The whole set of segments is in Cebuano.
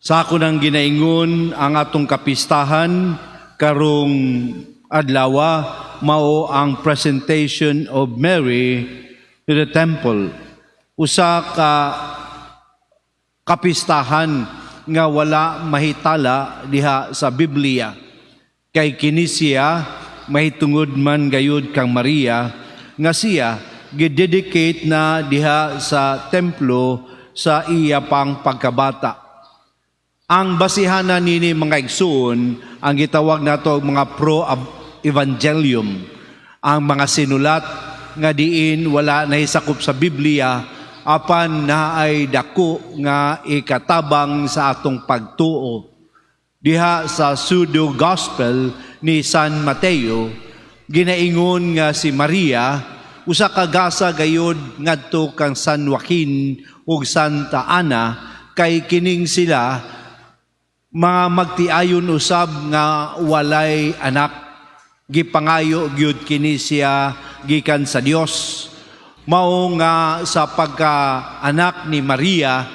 Sa ako nang ginaingon, ang atong kapistahan karong adlawa mao ang presentation of Mary to the temple. Usa ka kapistahan nga wala mahitala diha sa Biblia. Kay kini siya mahitungod man gayud kang Maria nga siya gidedicate na diha sa templo sa iya pang pagkabata. Ang basihanan nini, mga igsuon, ang gitawag nato og mga pro-evangelium, ang mga sinulat nga diin wala nahisakop sa Biblia apan naay dako nga ikatabang sa atong pagtuo. Diha sa pseudo gospel ni San Mateo, ginaingon nga si Maria usa ka gasa gayud ngadto kang San Joaquin ug Santa Ana, kay kining sila mga magtiayon usab nga walay anak. Gipangayo gyud kini siya gikan sa Dios. Mao nga sa pagka anak ni Maria,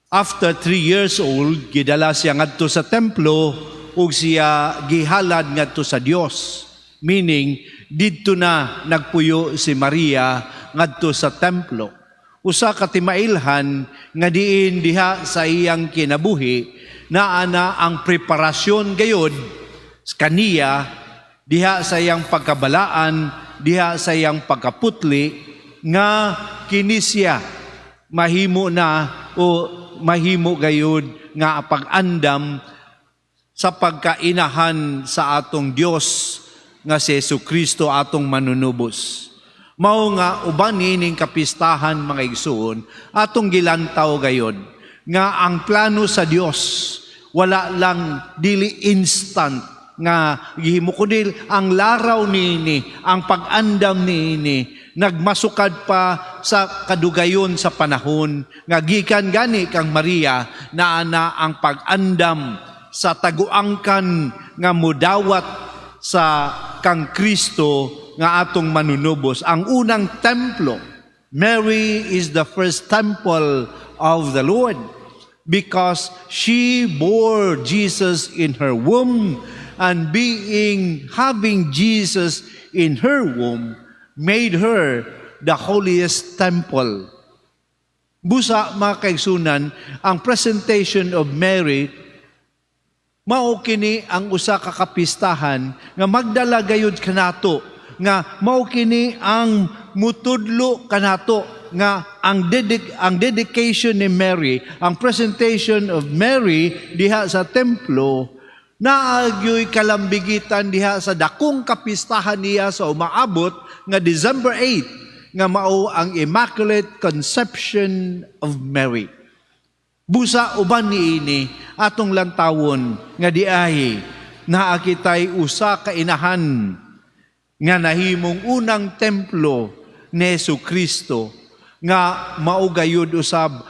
after 3 years old, gidala siya ngadto sa templo ug siya gihalad ngadto sa Dios, meaning didto na nagpuyo si Maria ngadto sa templo. Usa ka timailhan nga diin diha sa iyang kinabuhi naa na ang preparasyon gayod kaniya diha sa iyang pagkabalaan, diha sa iyang pagkaputli, nga kini siya mahimo na o mahimo gayud nga pag-andam sa pagkainahan sa atong Dios nga si Jesu Kristo atong manunubos. Mao nga uban nining kapistahan, mga igsuon, atong gilantaw gayod nga ang plano sa Dios wala lang, dili instant nga gihimo, kundi ang laraw niini, ang pag-andam niini, nagmasukad pa sa kadugayon sa panahon nga gikan gani kang Maria naa na ang pag-andam sa taguangkan nga mudawat sa kang Kristo nga atong manunubos. Ang unang templo, Mary is the first temple of the Lord because she bore Jesus in her womb, and being having Jesus in her womb made her the holiest temple. Busa, mga kaigsunan, ang presentation of Mary mao kini ang usa ka kapistahan nga magdala gayud kanato, nga mao kini ang mutudlo kanato nga ang dedication ni Mary, ang presentation of Mary diha sa templo, naa gyoy kalambigitan diha sa dakong kapistahan niya sa umaabot nga December 8 nga mao ang Immaculate Conception of Mary. Busa uban niini atong lantawon nga diay naa kitay usa ka inahan nga nahimong unang templo ni Hesus Kristo, nga mao gayud usab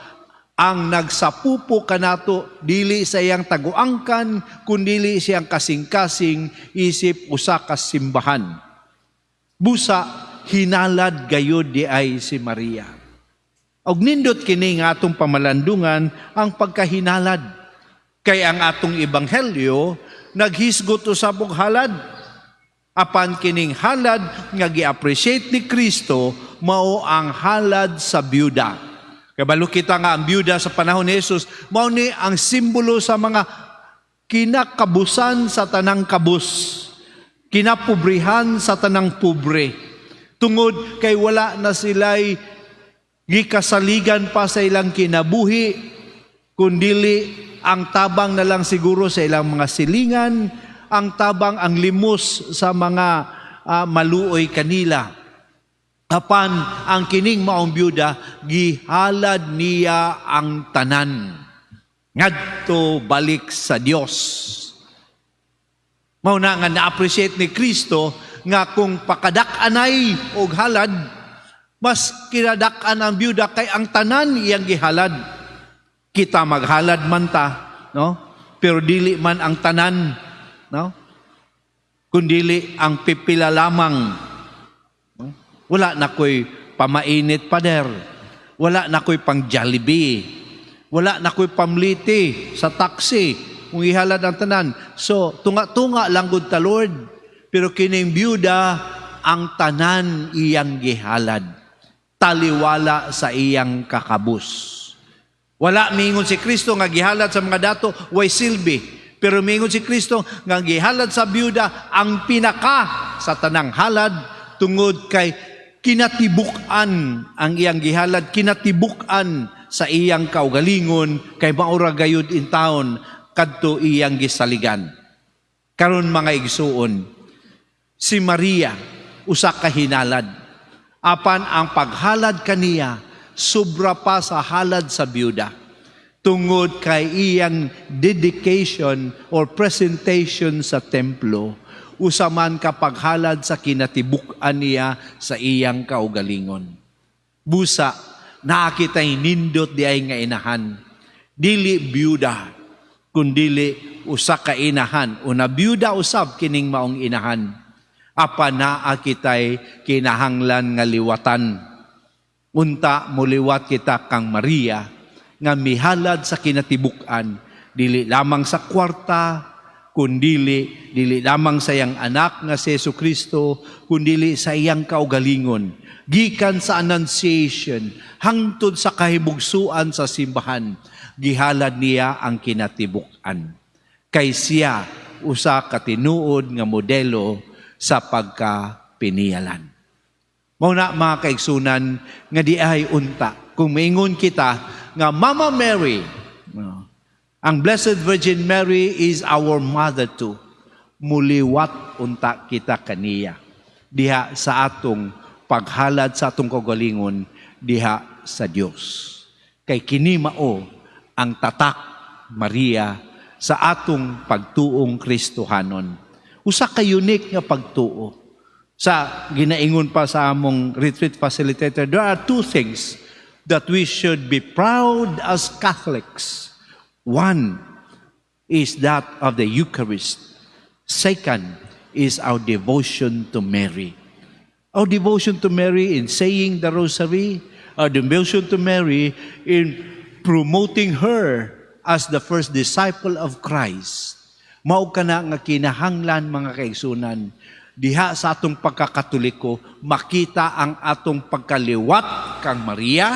ang nagsapupo kanato dili sa iyang taguangkan kundili siyang kasing-kasing isip usa ka simbahan. Busa hinalad gayud di ay si Maria. Og nindot kini nga atong pamalandungan ang pagkahinalad. Kay ang atong ebanghelyo naghisgot usab og halad. Apan kining halad nga gi-appreciate ni Kristo mao ang halad sa byuda. Kabalo kita nga ang byuda sa panahon ni Jesus mao ni ang simbolo sa mga kinakabusan sa tanang kabus, kinapobrihan sa tanang pobre. Tungod kay wala na sila'y gikasaligan pa sa ilang kinabuhi, kundili ang tabang na lang siguro sa ilang mga silingan, ang tabang ang limos sa mga maluoy kanila. Apan ang kining maong byuda, gihalad niya ang tanan ngadto balik sa Dios. Mao na nga na-appreciate ni Kristo nga kung pakadak-anay og halad, mas kinadak-an ang byuda kay ang tanan iyang gihalad. Kita maghalad man ta, no? Pero dili man ang tanan, no? Kundili ang pipila lamang. No? Wala na ko'y pamainit, pader. Wala na ko'y pang Jollibee. Wala na ko'y pamliti sa taxi kung ihalad ang tanan. So, tunga-tunga lang gud ta, Lord. Pero kining byuda, ang tanan iyang gihalad. Taliwala sa iyang kakabus. Wala mingon si Kristo nga gihalad sa mga dato, way silbi. Pero mingon si Kristo nga gihalad sa byuda ang pinaka sa tanang halad tungod kay kinatibuk-an ang iyang gihalad, kinatibuk-an sa iyang kaugalingon kay maura gayud in town kadto iyang gisaligan. Karon, mga igsuon, si Maria usa ka hinalad. Apan ang paghalad kaniya sobra pa sa halad sa byuda tungod kay iyang dedication or presentation sa templo usa man ka paghalad sa kinatibuk-an niya sa iyang kaugalingon. Busa, naa kita'y nindot diay nga inahan. Dili byuda, kundili usa ka inahan. Una byuda usab kining maong inahan. Apan naa kita'y kinahanglan nga liwatan. Unta muliwat kita kang Maria nga mihalad sa kinatibuk-an, dili lamang sa kwarta, kundili dili lamang sa iyang anak nga si Jesu Kristo, kundili sa iyang kaugalingon gikan sa Annunciation hangtod sa kahibugsuan sa simbahan. Gihalad niya ang kinatibuk-an kay siya usa ka tinuod nga modelo sa pagkapinialan. Mao na, mga kaigsunan, nga diay unta kung maingon kita nga Mama Mary, no, ang Blessed Virgin Mary is our mother too. Muliwat unta kita kaniya diha sa atong paghalad sa atong kaugalingon diha sa Dios. Kay kini mao ang tatak Maria sa atong pagtuong Kristohanon. Usa ka unique nga pagtuo. Sa ginaingon pa sa among retreat facilitator, there are two things that we should be proud as Catholics. One is that of the Eucharist. Second is our devotion to Mary. Our devotion to Mary in saying the Rosary, our devotion to Mary in promoting her as the first disciple of Christ. Mao kana nga kinahanglan, mga kaigsunan, diha sa atong pagkakatoliko makita ang atong pagkaliwat kang Maria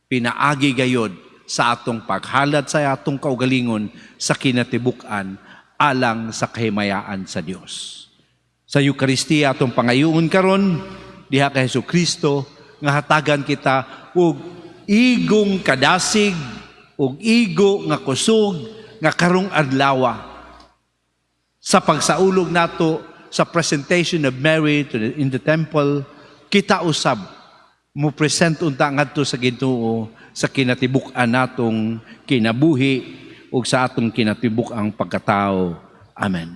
pinaagi gayod sa atong paghalad sa atong kaugalingon sa kinatibuk-an alang sa kahimayaan sa Dios. Sa Eukaristiya atong pangayoon karon diha kay Hesus Kristo nga hatagan kita og igong kadasig ug igo nga kusog nga karong adlaw sa pagsaulog nato sa presentation of Mary in the temple, kita usab mo present unta ngadto sa Ginoo sa kinatibuk-an natong kinabuhi ug sa atong kinatibuk-ang pagkatao. Amen.